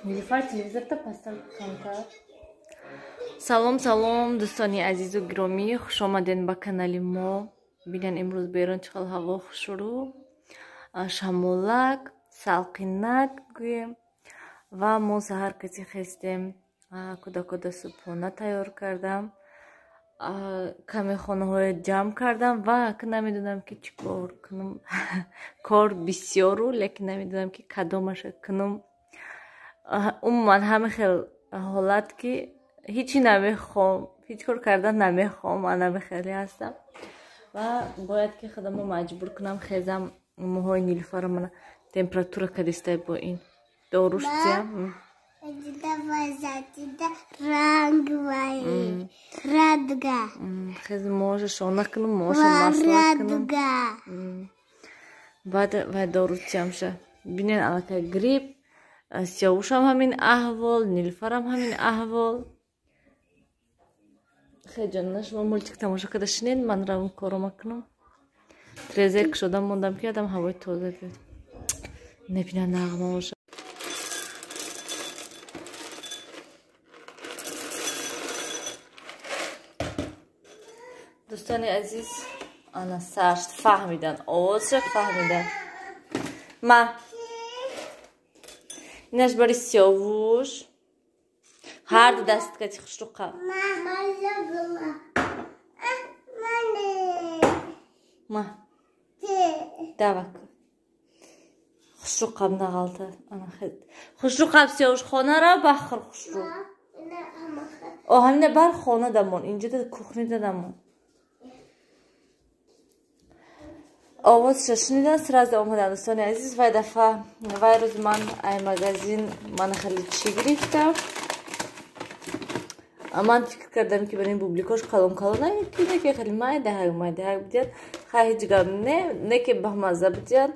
Нилуфар, телевизорта пастар камтар. Салом, салом, дӯстони азизу гиромӣ, хуш омаден ба канали мо. Бинен, имрӯз берун чӣ хел ҳаво хушрӯ, шамолак, салқинак гӯем. Ва мо саҳар каси хестем, кӯдакода субҳона тайёр кардам, каме хонаҳоя ҷамъ кардам ва намедонам ки чӣ кор кунам. Кор бисёру, лекин намедонам ки кадомаша кунам. Умуман ҳама хел ҳолат ки ҳичи намехоҳам, ҳеҷ кор кардан намехоҳам, ман намехеле ҳастам ва бояд ки худамо маҷбур кунам хезам. Мӯҳои Нилуфара мана температура кадистай, бо ин доруш зиям. Радуга. Хез мӯҳоша шона кунам, мӯҳоша масла кунам. Баъд вай дору тиямша. Бинен, аллакай грипп, Сиёвушам ҳамин аҳвол, Нилуфарам ҳамин аҳвол. Хеле шумо мультик тамошо карда шинед, ман равм корома кунам. Тиреза кушода мондам ки адам ҳавои тоза биёд. Небина нағма боша. Дӯстони азиз, ана саршт фаҳмидан, овозша фаҳмидан. Ма инаш бари Сиёвуш, ҳар ду даст кати хушрӯ қаб. Ма давак хушрӯ қаб нағалта. Ана хушрӯ қаб, Сиёвуш, хона рав, бахр хушрӯ. О, ҳамина бар хона дамон, инҷода кухнида дамон. Овозша шунидан, сразу омадан. Дӯстони азиз, вай дафъа, вай рӯз ман ай магазин мана хеле чӣ гирифтам. Ман фикр кардам ки барои бубликош калон калон, ки не, ки хеле майдаҳак майдаҳак будиян. Хай, ҳеҷ гап не, не ки бамазза будиян.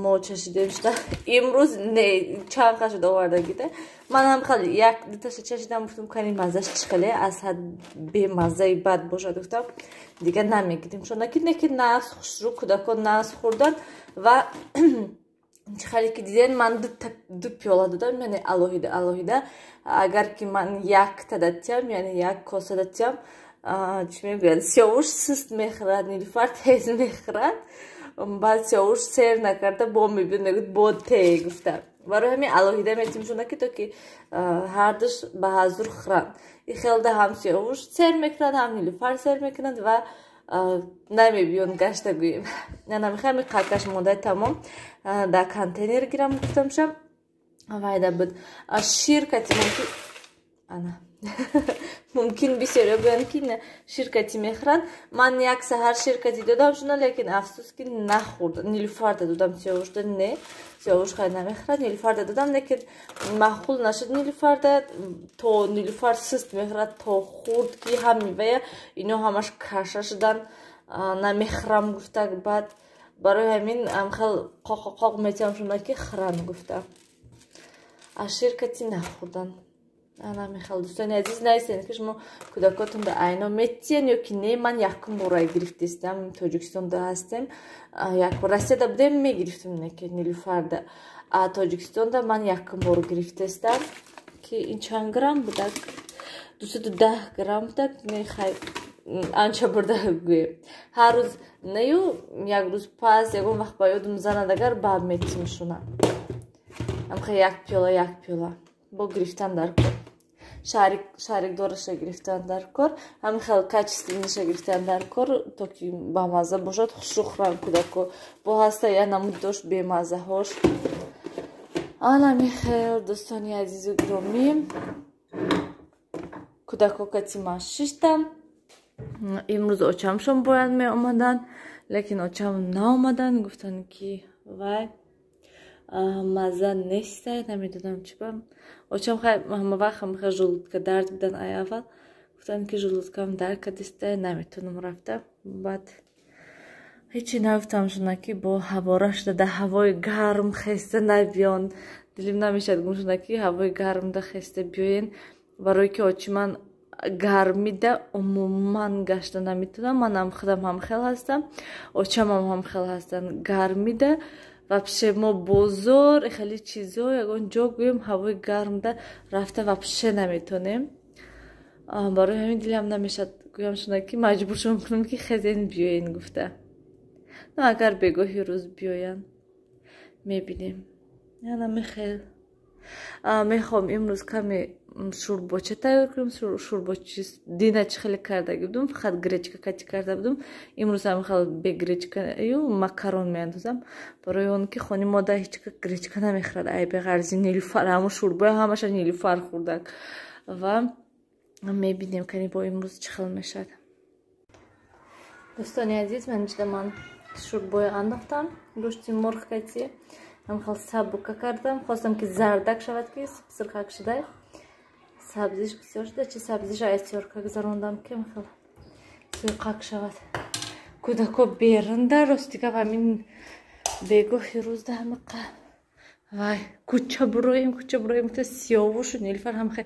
Мо чашидем шуда имрӯз не, чанд қа шуда овардагида. Ман ҳам хеле як дуташа чашидам, гуфтам, кани маззаш чӣ хеле, аз ҳад бемаззаи бад бошад, гуфтам, дигар намегирем шона, ки не ки нағз хушрӯ кӯдакон нағз хӯрдан. Ва чӣ хеле ки диден, ман ду пиёла додам, яъне алоҳида алоҳида. Агар ки ман якта датиям, яъне як коса датиям, чӣ мегӯяд, Сиёвуш суст мехӯрад, Нилуфар тез мехӯрад. Баъд Сиёвуш сер накарда бо мебиёд, мегӯяд, бо те гуфта. Барои ҳамин алоҳида метим шона, ки то ки ҳардуш ба ҳазур хӯранд. И хелда ҳам Сиёвуш сер мекунад, ҳам Нилуфар сер мекунад ва намебиён гашта гӯем. Намехоҳам қакаш мондаи тамом дар контейнер гирам, гуфтамша. Вайда буд шир кати, мумкин ана мумкин бисёриё гӯянд ки шир кати мехӯранд. Ман як саҳар шир кати додам шуна, лекин афсӯс ки нахӯрд. Нилуфарда додам, Сиёвушда не, Сиёвуш хай намехӯрад. Нилуфарда додам, лекин маъқул нашуд Нилуфарда. То Нилуфар суст мехӯрад, то хӯрд ки ҳам мевая ино ҳамаш каша шудан, намехӯрам гуфта. Баъд барои ҳамин хел қоқоқоқ метиҳам шуна, ки хӯранд гуфта. Аз шир кати нахӯрдан. Ана мехел, дӯстони азиз, нависед ки шумо кӯдакотонда айно метиҳен ё ки не. Ман якум бора гирифтестам, Тоҷикистонда ҳастем. Як бор Россияда будем, мегирифтем, не ки Нилуфарда. А Тоҷикистонда ман якум бор гирифтестам, ки ин чанд грамм будак, 210 грамм будак. Не, хай, анча бурда гӯем. Ҳар рӯз нею, як рӯз пас ягон вақт ба ёдум занад агар, баъд метим шуна. Амха як пиёла, як пиёла бо гирифтан дар кор, шарикдораша гирифтан дар кор, ҳамин хел качественныйша гирифтан дар кор, то ки бамазза бошад, хушрӯ хӯранд кӯдако. Бо ҳаста я намуд дошт бемаззаҳош. Ана михел, дӯстони азизу гиромӣ, кӯдако кати ман шиштам. Имрӯз очамшон бояд меомаданд, лекин очам наомаданд, гуфтанд ки вай мазза нестай, намедонам чӣ ба. Очам хай ҳама вақт ҳамаха желудка дард будан, ай аввал гуфтанд ки желудкам дард кардистай, наметонам рафта. Баъд ҳечи нагуфтам шуна, ки бо ҳавора шуда дар ҳавои гарм хеста набиён. Дилим намешад гум шуда ки ҳавои гармда хеста биёен, барое ки очи ман гармида умуман гашта наметонам. Манам худам ҳам хел ҳастам, очамам ҳам хел ҳастанд. Гармида Вообще мо бозор, хеле чизо, ягон ҷо гӯем, ҳавои гармда рафта вообще наметонем. Барои ҳамин дилам намешад гӯям шуна, ки маҷбуршон кунам, ки хезен, биёен гуфта. Ну, агар бегоҳи рӯз биёянд, мебинем. Яна мехел мехоҳам имрӯз каме шӯрбоча тайёр кунам. Шӯрбочи дина чӣ хеле кардаги будум, фақат гречка кати карда будум. Имрӯз ҳам хел бе гречкаю макарон меандозам, барои он ки хони мода ҳеҷ ка гречка намехӯрад. Ай беғарзи Нилуфар, ҳамун шӯрбои ҳамаша Нилуфар хӯрдак. Ва мебинем, кани бо имрӯз чӣ хел мешавад. Дӯстони азиз, ман ҷида ман шӯрбои андохтам, гӯшти мурғ кати ҳамхел сабука кардам. Хостам, ки зардак шавад, ки сирхак шуда. Сабзиш бисёр шуда, чи сабзиша аз тёрка гузарондам, ки хел суйқак шавад. Кӯдако берунда, рости гап, ҳамин бегоҳи рӯзда ҳамиқа вай кӯча буроем, кӯча буроем. Сиёвушу Нилфар ҳамхе,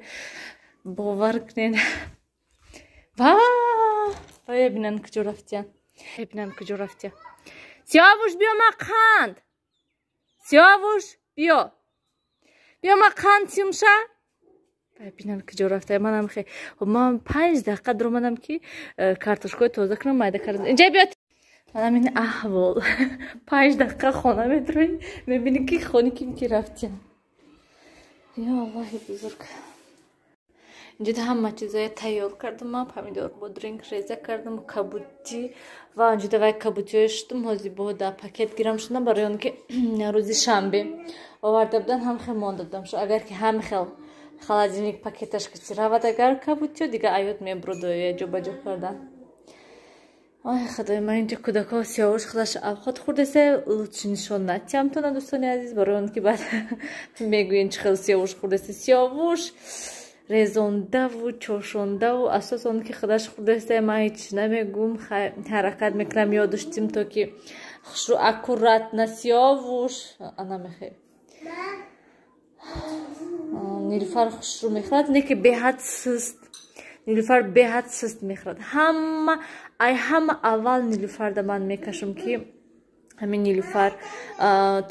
бовар кунед, ва вай бинан, куҷо рафтиян, бинан, куҷо рафтия. Сиёвуш, биё, ма қанд. Сиёвуш, биё, биё, ма қанд симша. Бинан, куҷо рафта. Манам хе, ман 5 дақиқа дуромадам, ки картошкаи тоза кунам, майда кардам. Инҷа биё. Манам ин аҳвол, 5 дақиқа хона медрои, мебинӣ, ки хони ким ки рафтиян. Ё Аллоҳи бузург! Инҷода ҳама чизоя тайёр кардам ман: помидор, бодринг реза кардам, кабутӣ ва анҷода вай кабутиҳое шудам. Ҳозир бо да пакет гирам шудам, барои он ки рӯзи шанбе оварда будан, ҳам хел монда будам. Агар ки ҳам хел холодильник пакеташ кати равад, агар кабутиё дига аёд мебурдоя ҷобаҷо кардан. Ой, худои ман! Инҷа кӯдакҳо, Сиёвуш худаш авқот хӯрдеса. Лучше нишон натиҳам тона, дӯстони азиз, барои он ки баъд мегӯен, чӣ хел Сиёвуш хӯрдеса. Сиёвуш резондаву чошондаву асос он ки худаш хӯрдеса, ман ҳеч намегӯм. Ҳаракат мекунам, ёдуштим, то ки хушрӯ, аккуратно. Сиёвуш ана мехе. Нилуфар хушрӯ мехӯрад, не ки беҳад сист. Нилуфар беҳад сист мехӯрад. Ҳама ай ҳама аввал Нилуфарда ман мекашам, ки ҳамин Нилуфар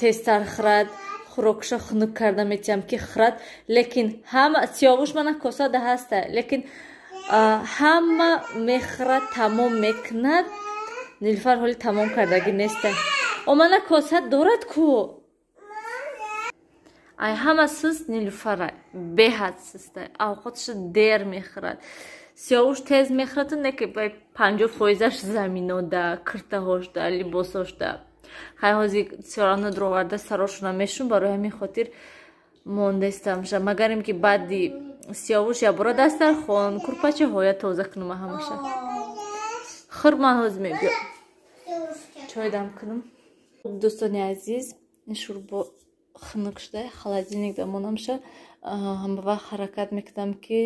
тезтар хӯрад. Хӯрокша хунук карда метиҳам, ки хӯрад, лекин ҳама Сиёвуш мана косада ҳаста, лекин ҳама мехӯрад, тамом мекунад. Нилуфар ҳоли тамом кардагӣ неста. Омана коса дорад ку. Ай ҳама сист Нилуфара, беҳад систа, авқотша дер мехӯрад. Сиёвуш тез мехӯрад, не ки 50%-аш заминода, киртаҳошда, либосошда. Хай, ҳозир сиёрано дуроварда сарошона мешум, барои ҳамин хотир мондестамша. Магарем ки баъди Сиёвуш ябора дастархон, курпачаҳоя тоза кунум, ҳамаша хӯр. Ман ҳозир мебиё, чой дам кунам. Дӯстони азиз, шӯрбо хунук шуда, холодильник да монамша. Ҳама вақт ҳаракат мекунам, ки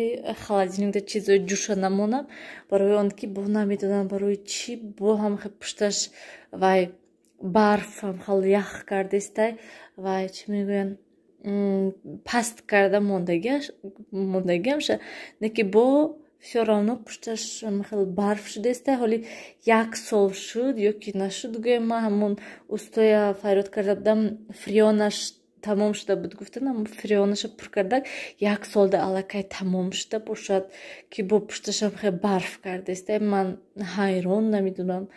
холодильник да чизои ҷӯша намонам, барои он ки бо намедонам барои чӣ бо ҳам пушташ вай барф хел ях кардестай, вай чӣ мегӯянд, паст карда мондагиамша, не ки бо всё равно пушташ хел барф шудеста. Ҳоли як сол шуд ё ки нашуд, гӯям, ман ҳамон устоя фарёд карда будам, фреонаш тамом шуда буд, гуфтан, фреонаша пур кардак, як солда аллакай тамом шуда бошад, ки бо пушташам хел барф кардеста. Ман ҳайрон, намедонам,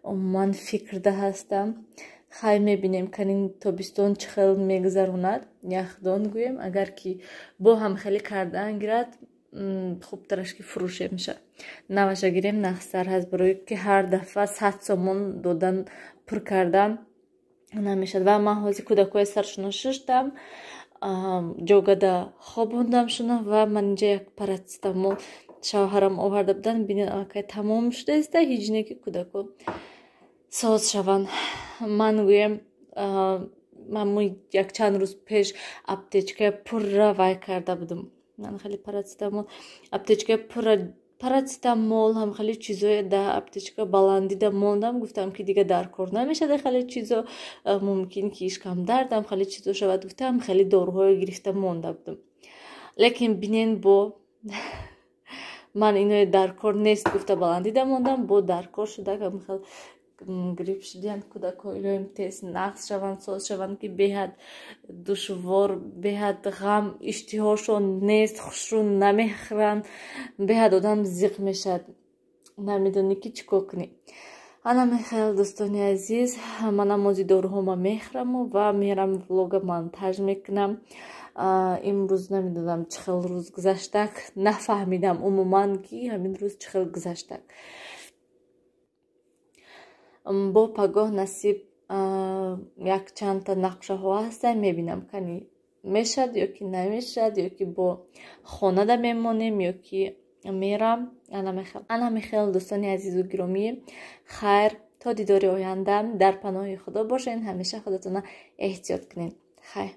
ман фикрда ҳастам. Хай, мебинем, канин тобистон чӣ хел мегузаронад яхдон, гӯем. Агар ки бо ҳам хеле кардан гирад, хубтараш ки фурӯшемша, наваша гирем, нақстар ҳаст, барои ки ҳар дафъа 100 сомон додан, пур кардан намешавад. Ва ман ҳозир кӯдакҳои саршона шуштам, ҷогада хобондамшона. Ва ман инҷа як парацетамол шавҳарам оварда будан, бинед, аллакай тамом шудааста. Ҳеҷ не ки кӯдакҳо соз шаванд. Ман гӯям, ҳамун якчанд рӯз пеш аптечкая пурра вай карда будам. Ман хеле парацетамол, аптечкая пурра парацетамол, ҳам хеле чизое да аптечка баландида мондам. Гуфтам, ки дига дар кор намешада, хеле чизо мумкин ки ишкамдардам, хеле чизо шавад, гуфтам, хеле доруҳое гирифта монда будам. Лекин бинен, бо ман иное дар кор нест гуфта баландида мондам, бо дар кор шуда. Хел. Грипп шудиянд кӯдакҳо, илоҳим, тез нағз шаванд, соз шаванд, ки беҳад душвор, беҳад ғам, иштиҳошон нест, хушрӯ намехӯранд, беҳад одам зиқ мешавад, намедонӣ, ки чӣ кор кунӣ. Ана мехел, дӯстони азиз, ман намози доруҳома мехӯраму ва мерам, влога монтаж мекунам. Имрӯз намедонам, чӣ хел рӯз гузаштак, нафаҳмидам умуман, ки ҳамин рӯз чӣ хел гузаштак. Бо пагоҳ насиб якчандта нақшаҳо ҳастанд, мебинам, кани мешавад ё ки намешавад, ё ки бо хонада мемонем, ё ки мерам. Ана мехел, дӯстони азизу гиромӣ, хайр, то дидори оянда, дар паноҳи Худо бошед, ҳамеша худатона эҳтиёт кунед. Хайр.